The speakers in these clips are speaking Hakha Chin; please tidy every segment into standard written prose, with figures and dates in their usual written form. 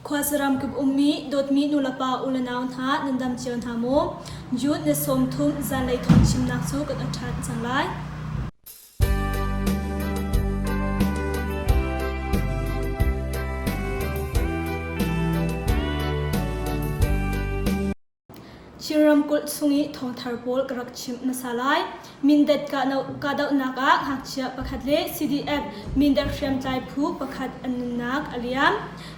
Khuasaram kip ummi dawtmi nulepa ulenau hna nan dam cio hna maw? June ni 30 zanlei thawngchimnak cu kan i ṭhan cang lai. Chin ramkulh chung i thawngthar pawl ka rak chimh hmasa lai. Mindat kahdohnak ah ngakchia pakhat le CDF Mindat hriamtlai phu pakhat an nunnak a liam.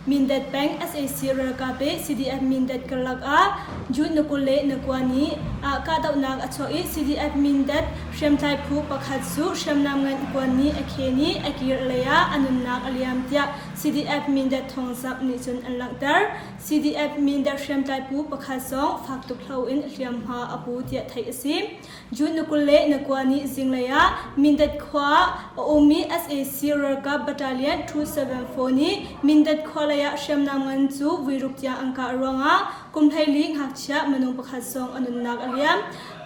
Mindat peng sac ralkap le CDF Mindat karlak ah June ni 29 ni ah kahdohnak a chuak i CDF Mindat hriamtlai phu pakhat cu hriamnam ngan kuan nih a khen i a kir lei ah a nunnak a liam tiah CDF Mindat thawngzamh nih cun an langhter. CDF Mindat hriamtlai phu pakhat zong fak tuk hlo in hliamhma a pu tiah theih a si. June ni 29 ni zinglei ah Mindat khua ah a ummi sac ralkap battalion 274 nih Mindat khua lei ah hriamnam ngan cu vuiruk tiang an kah ruangah kum 14 ngakchia minung pakhat zong a nunnak a liam.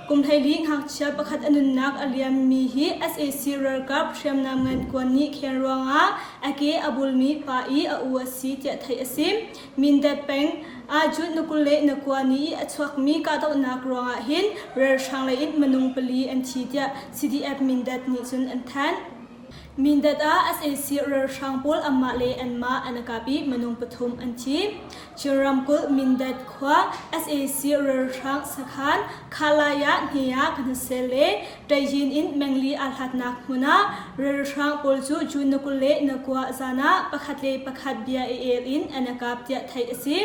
Kum 14 ngakchia pakhat a nunnak a liammi hi sac ralkap hriamnam ngan kuan nih khen ruangah a ke a bulmi pa i a u a si tiah theih a si. Mindat peng ah June ni 29 ni i a chuakmi kahdohnak ruangah hin ralhrang lei in minung pali an thi tiah CDF Mindat nih cun an thanh. Mindat ah sac ralhrang pawl anmah le anmah an i kap i minung pathum an thi. Chin ramkulh Mindat khua sac ralhrang sakhan Khalaya Hneya Kanasel le Ṭaihyin in mengli aa hlatnak hmun ah ralhrang pawl cu June ni 29 zan ah pakhat le pakhat bia i el in an i kap tiah theih a si.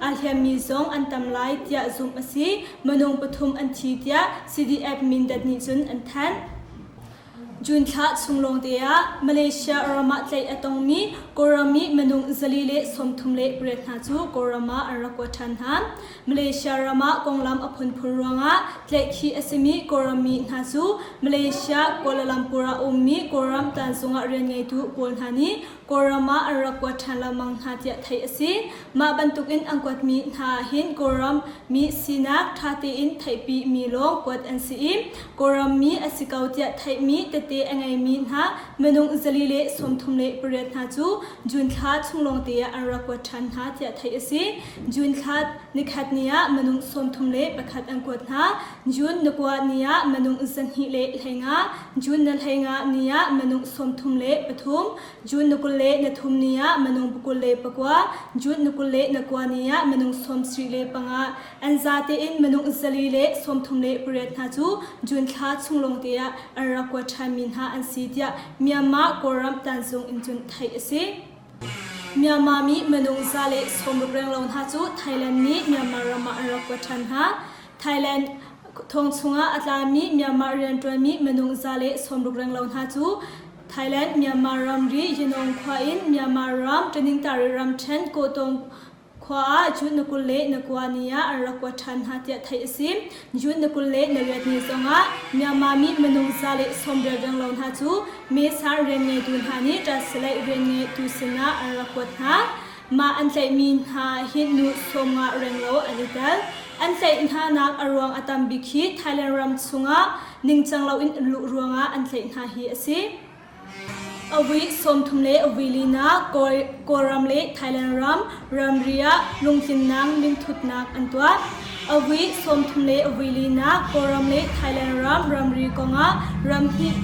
Aa hliammi zong an tam lai tiah zumh a si. Minung pathum an thi tiah CDF Mindat nih cun an thanh. June thla chung lawngte ah Malaysia ram ah tlaih a tongmi Kawlram i minung 138 hna cu Kawlram ah an rak kuat ṭhan hna. Malaysia ram ah konglam a phunphun ruangah tlaihkhih a simi Kawlram mi hna cu Malaysia, Kuala Lumpur ah a ummi Kawlram tanzung ah rianngeitu pawl hna nih Kawlram ah an rak kuat ṭhan lengmang hna tiah theih a si. Mah bantukin an kuatmi hna ah hin Kawlram mi sinak ṭha tein theihpi mi lawng kuat an si i Kawlram mi a si ko tiah theihmi tete a ngeimi hna minung 138 hna cu June thla chung lawngte ah an rak kuat ṭhan hna tiah theih a si. June thla nikhat ni ah minung 31 an kuat hna. June ni kua ni ah minung 215, June ni 15 ni ah minung 33, June ni 23 ni ah minung 29, June ni 29 ni ah minung 75 an zate in minung 138 hna cu June thla chung lawngte ah an rak kuat ṭhanmi hna an si tiah Myanmar Kawlram tanzung in cun theih a si. Myanmar mi minung 160 renglo hna cu Thailand nih Myanmar ram ah an rak kuat ṭhan hna. Thailand thong chungah a tlami Myanmar rianṭuanmi minung 160 renglo hna cu Thailand Myanmar ramri Yangon khua in Myanmar ram Tanintari ramṭhen Kawtawng Khua ah June ni 29 ni ah an rak kuat ṭhan hna tiah theih a si. June ni 28 ni zongah Myanmar mi minung 190 renglo hna cu Mesa rianngeitu hna nih ṭatsalaih rianngeitu sinah an rak kuat hna. Mah an tlaihmi hna hi nu 50 renglo an i tel. An tlaih hnanak a ruang a tam bik hi Thailand ram chungah ningcang loin luh ruangah an tlaih hna hi a si. Awi 30 le awi linak Kawlram le Thailand ram ramri ah lungtlinnak minthutnak an tuah. Awi 30 le awi linak Kawlram le Thailand ram ramri kongah ramhnih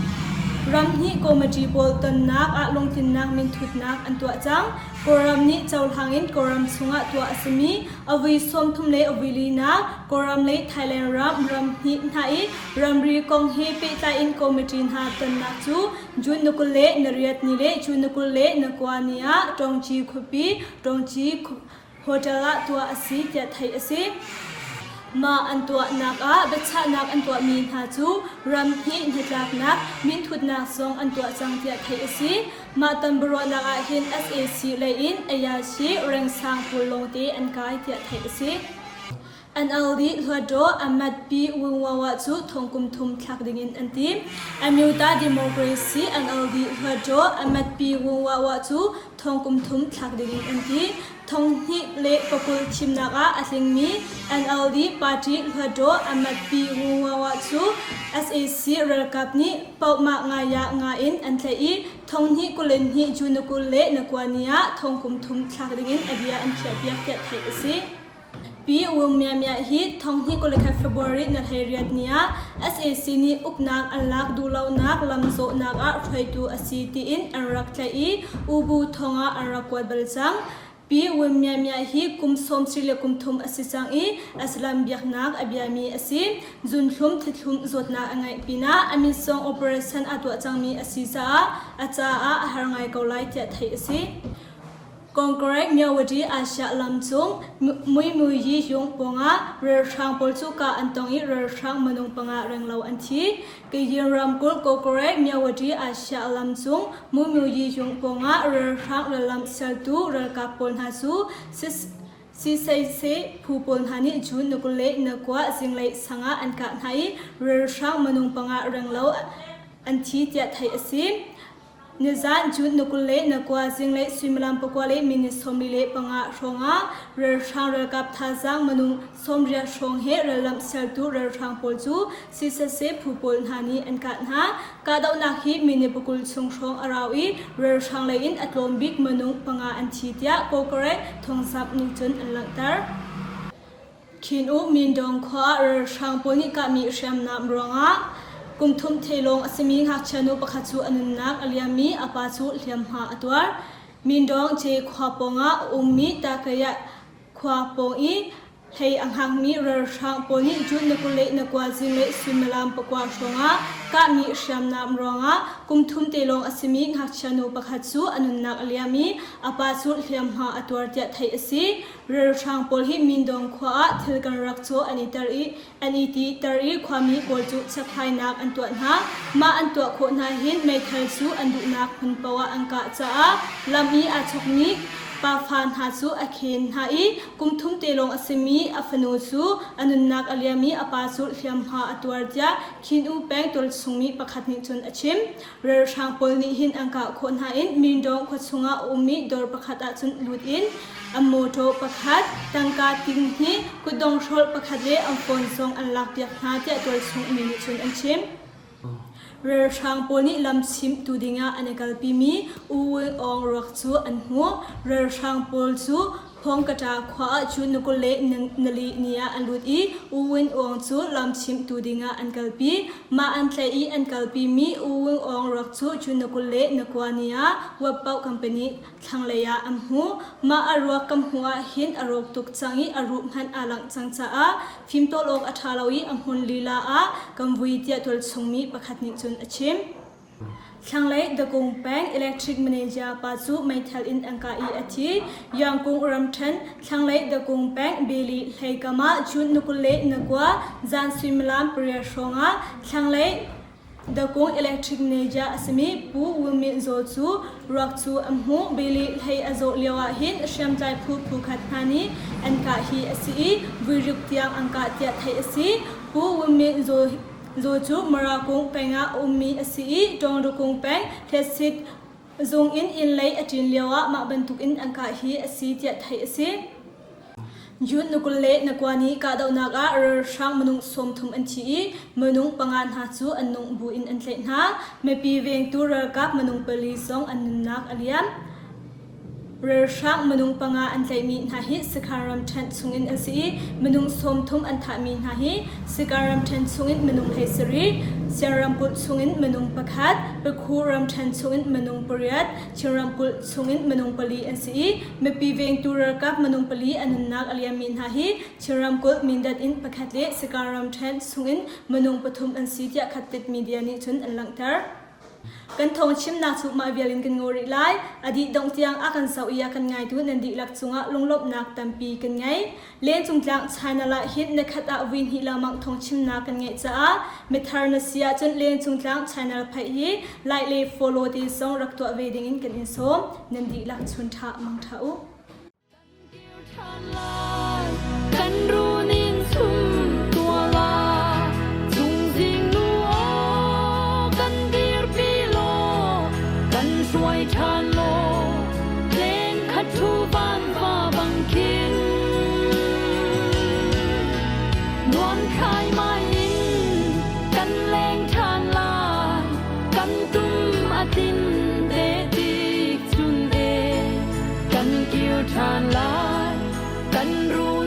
ramhnih committee pawl tonnak ah lungtlinnak minthutnak an tuah cang. Kawlram nih cohlang in Kawlram chungah tuah a simi awi 30 le awi linak Kawlram le Thailand ram ramhnih hna i Ramri kong he pehtlai in committee hna tonnak cu June ni 28 ni le June ni 29 ni ah Tawngci khuapi Tawngci Hotel ah tuah a si tiah theih a si. Mah an tuahnak ah biachahnak an tuahmi hna cu ram hnih hnatlaknak minthutnak zong an tuah cang tiah theih a si. Mah tonbiaruahnak ah hin sac lei in Ayashi rengsang pawl lawngte an kai tiah theih a si. NLD Hluttaw Ahmad Pi Wungwawa cu thong kum thum thlak dingin an ti. Amyota Democracy NLD Hluttaw Ahmad Pi Wungwawa cu thong kum thum thlak dingin an ti. Thong hnih le pakul thimnak ah a tlingmi NLD party Hluttaw Ahmad Pi Wungwawa cu sac ralkap nih pohmah ngaiah nga in an tlaih i thong hnih 22 June 21 ni ah thong kum thum thlak dingin a bia an khiahpiak tiah theih a si. Pi Wung Mya Mya hi thonghnih 21 February na 18 ni ah sac nih uknak an lak duhlonak lamzawhnak ah hruaitu a si tiin an rak tlaih i U Bu thong ah an rak kuat bal cang. Pi Wun Mya Mya hi kum sawmsarih le kum thum a si cang i Islam biaknak a biami a si. Zunthlum thithlum zawtnak a ngeih pinah a mit zong operation a tuah cangmi a si caah a caah a har ngai ko lai tiah theih a si. Kongkrek Myawaddy Asia lam cung Muimuyi Yung pawngah ralhrang pawl cu kah an tong i ralhrang minung panga renglo an thi. Kayin ramkulh Kawkrek Myawaddy Asia lam cung Muimuyi Yung pawngah ralhrang rallam sialtu ralkap pawl hna cu Siseise phu pawl hna nih June ni 29 zinglei sang ah an kah hna i ralhrang minung panga renglo an thi tiah theih a si. Nizaan June ni 29 zinglei suimilam pakua le minute 45 hrawngah ralhrang ralkap thazaang minung 80 hrawng he rallamh sialtu ralhrang pawl cu sisase phu pawl hna nih an kah hna. Kahdohnak hi minute pakul chung hrawng a rau i ralhrang lei in a tlawm bik minung panga an thi tiah Kawlkarek thawngzamh nih cun an langhter. Khin U Mindong khua ah ralhrang pawl nih kahmi hriamnam ruangah kum thum the lawng a simi ngakchia nu pakhat cu a nunnak a liam i a pa cu hliamhma a tuar. Mindong Ce khua pawngah a ummi Takayah khua pawng i hlei a hngakmi ralhrang pawl nih June ni 29 zinglei suimilam pakua hrawngah kahmi hriamnam ruangah kum thum te lawng a simi ngakchia nu pakhat cu a nunnak a liam i a pa cu hliamhma a tuar tiah theih a si. Ralhrang pawl hi Mindong khua ah thil kan rak caw an i ter i an i ti ter i khuami pawl cu chekhlainak an tuah hna. Mah an tuah khawh hna hin meithal cu an duhnak hmun paoh ah an kah caah lam i aa chokmi pafa hna cu a khen hna i kum thum te lawng a simi a fanu cu a nunnak a liam i a pa cu hliamhma a tuar tiah Khin U peng tualchungmi pakhat nih cun a chim. Ralhrang pawl nih hin an kah khawh hna in Mindong khua chungah a ummi dawr pakhat ah cun lut in an mawṭaw pakhat, tangka ting hnih, kutdong hrolh pakhat le an phone zong an lakpiak hna tiah tualchung mi nih cun an chim. Ralhrang pawl nih lam chimtu dingah an i kalpimi U Win Aung ruak cu an hmuh. Ralhrang pawl cu Phawngkata khua ah cun ni 20 le nali ni ah an lut i U Win Aung cu lam chimtu dingah an kalpi. Mah an tlaih i an kalpimi U Win Aung ruak cu June ni 29 ni ah Wappoh company thlanglei ah an hmuh. Mah a ruak kan hmuh ah hin a rawk tuk cang i a ruh hmanh aa langh cang caah fimtawl awk a ṭha lo i a hmun lila ah kan vui tiah tualchungmi pakhat nih cun a chim. Thlanglei Dakung peng electric manager pa cu meithal in an kah i a thi. Yangkung ramṭhen thlanglei Dakung peng Beli hleikam ah June ni 29 zan suimilam pariat hrawngah thlanglei Dakung electric manager a simi Pu Win Myint Zaw cu ruak cu an hmuh. Beli hlei a zawh lio ah hin hriamtlai phu phukhat hna nih an kah hi a si i vuiruk tiang an kah tiah theih a si. Pu Win Myint Zaw Zaw cu Marakung peng ah a ummi a si i Tawngrakung peng Hletsit zung in inn lei a ṭin lioah mah bantukin an kah hi a si tiah theih a si. June ni 29 ni kahdohnak ah ralhrang minung 30 an thi i minung panga hna cu an nung bu in an tlaih hna. Mipi vengtu ralkap minung pali zong an nunnak a liam. Ralhrang minung panga an tlaihmi hna hi Sakhan ramṭhen chungin an si i minung 30 an thahmi hna hi Sakhan ramṭhen chungin minung 17, Sian ramkulh chungin minung pakhat, Pakhu ramṭhen chungin minung pariat, Chin ramkulh chungin minung pali an si i mipi vengtu ralkap minung pali a nunnak a liammi hna hi Chin ramkulh Mindat in pakhat le Sakhan ramṭhen chungin minung pathum an si tiah Khattit media nih cun an langhter. Kan thawngchimnak cu mah vial in kan ngaw rih lai. A dih dongh tiang a kan zoh i a kan ngaitu nan dihlak cungah lunglawmhnak tampi kan ngei. Lengcung tlang channel ah hin na khat ah vui hnih lengmang thawngchimnak kan ngeih caah mithar na si ahcun Lengcung tlang channel phaih hi like le follow te zong rak tuah ve dingin kan in sawm. Nan dihlak chun ṭha mang ṭha u. Kan kir ṭhan lai, kan runinn. Kan ru.